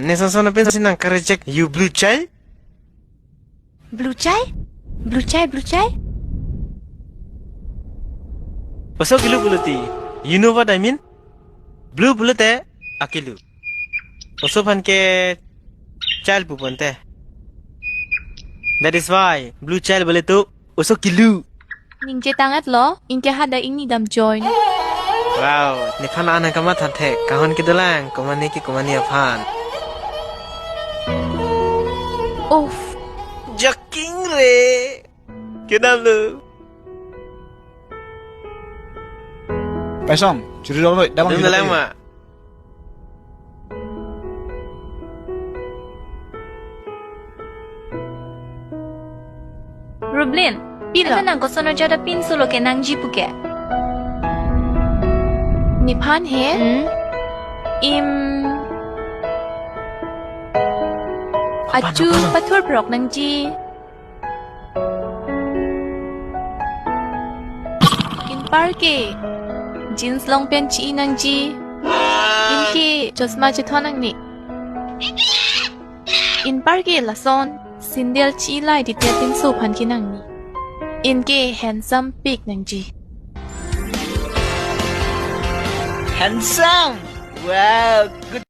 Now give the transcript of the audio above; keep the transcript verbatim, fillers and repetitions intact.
Ne sonson apin si nang ka-reject you blue chai? Blue chai? Blue chai, blue chai? Oso kilu pulote. You know what I mean? Blue pulote akilu. Oso aphan ke chai pu ponte. That is why blue chai pulote oso kilu. Ningje tang-et lo, anke hadak ingni dam join. Wow, nephan an kamatha thek, kahon kedolang, komane ke komane aphan. Uff. Joking re. Kedam lo. Paisong, churi dong noi, damang Dum dong dalang noi. Ma. Rublin, pilo? Asa nang koson ajat apinso lo ke nangji pu ke? Nephan he? Hmm? Im. Apa, Achu apa? Pathur prok nangji. Inpar ke jeans long pant chi nangji. Inke chosma chethon nangne. Inpar ke lason sandal chi lai titi apinso aphan ke nangne. Inke handsome pik nangji. Handsome. Wow, good.